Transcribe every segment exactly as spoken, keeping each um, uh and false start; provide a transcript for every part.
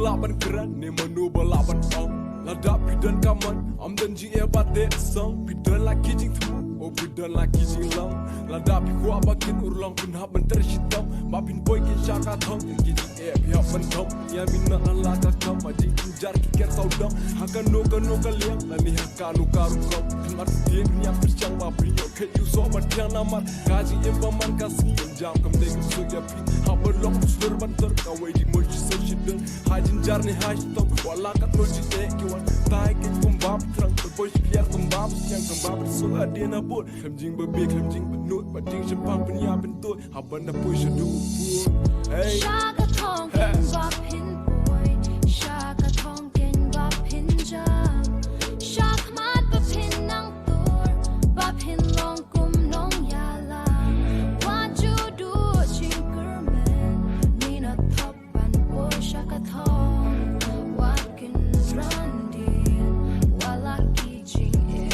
Ban kren ne mano ba lah ban ong. Lada phi don ka mon, ym don jingeh ba teh song. Phi don la ki jingthmu, oh phi don la ki jinglong. Lada phi kwah ba kin urlong, phin hap ban trei shitom. Ba phin poi kin sha ka thong, ki jingeh phi hap ban thong. Ïa mi na la ka kam, ma jingjar ki ker sawdong. Ha kano kano ka liang, lane ha kano ka rukom. Phin mat phi, phin ïa pyrshang ba phin ïoh khet ïoh soh ba thiang namar ka jingim ba man ka sngi. Jam kam dei kam suk ïa phi. Hap ban long shlur ban tur, kawei jingmut shisur shidun. Ha jynjar ne ha shitom, wat la katno jingeh ki wan. Tai ki kum ba phi thrang, phi poi sha pliar kum ba phi thiang, kum ba phi suk hadien habud. Khlem jingbabe, khlem jingbanud, bad jingshemphang phin ïa pyntud. Hap ban da poi shaduh u pud. Hey. Sha ka thong keiñ ba phin poi, sha ka thong keiñ ba phin jam. Sha khmat ba phin nang tur, ba phin long kum nongïalam. Wat ju duh jingkyrmen, mi na thop ban poi sha ka thong. Wat kynran dien, wat la ki jingeh.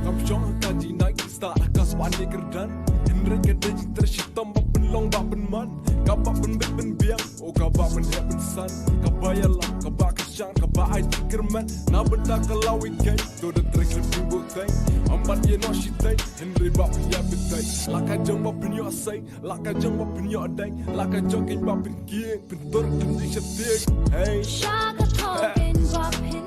Kam shong ha ka jingnai, stad ha ka spah ne kyrdan. Hynrei ka dei jingtrei shitom ba pynlong ba pynman. Kaba pynbeit pynbiang, oh kaba pynheh pynsan. Kaba ïalam, kaba kyrshan, kaba ai jingkyrmen. Na bynta ka law weekend, to da trei khlem jingbuhteng. Ym ban ïeh noh shiteng, hynrei ba pynïap pynthei. La ka jong ba pynïoh sei, la ka jong ba pynïoh deng. La ka jong keiñ ba pynkieng, pyntur khlem jingshatieng. Hey. Sha ka thong keiñ ba phin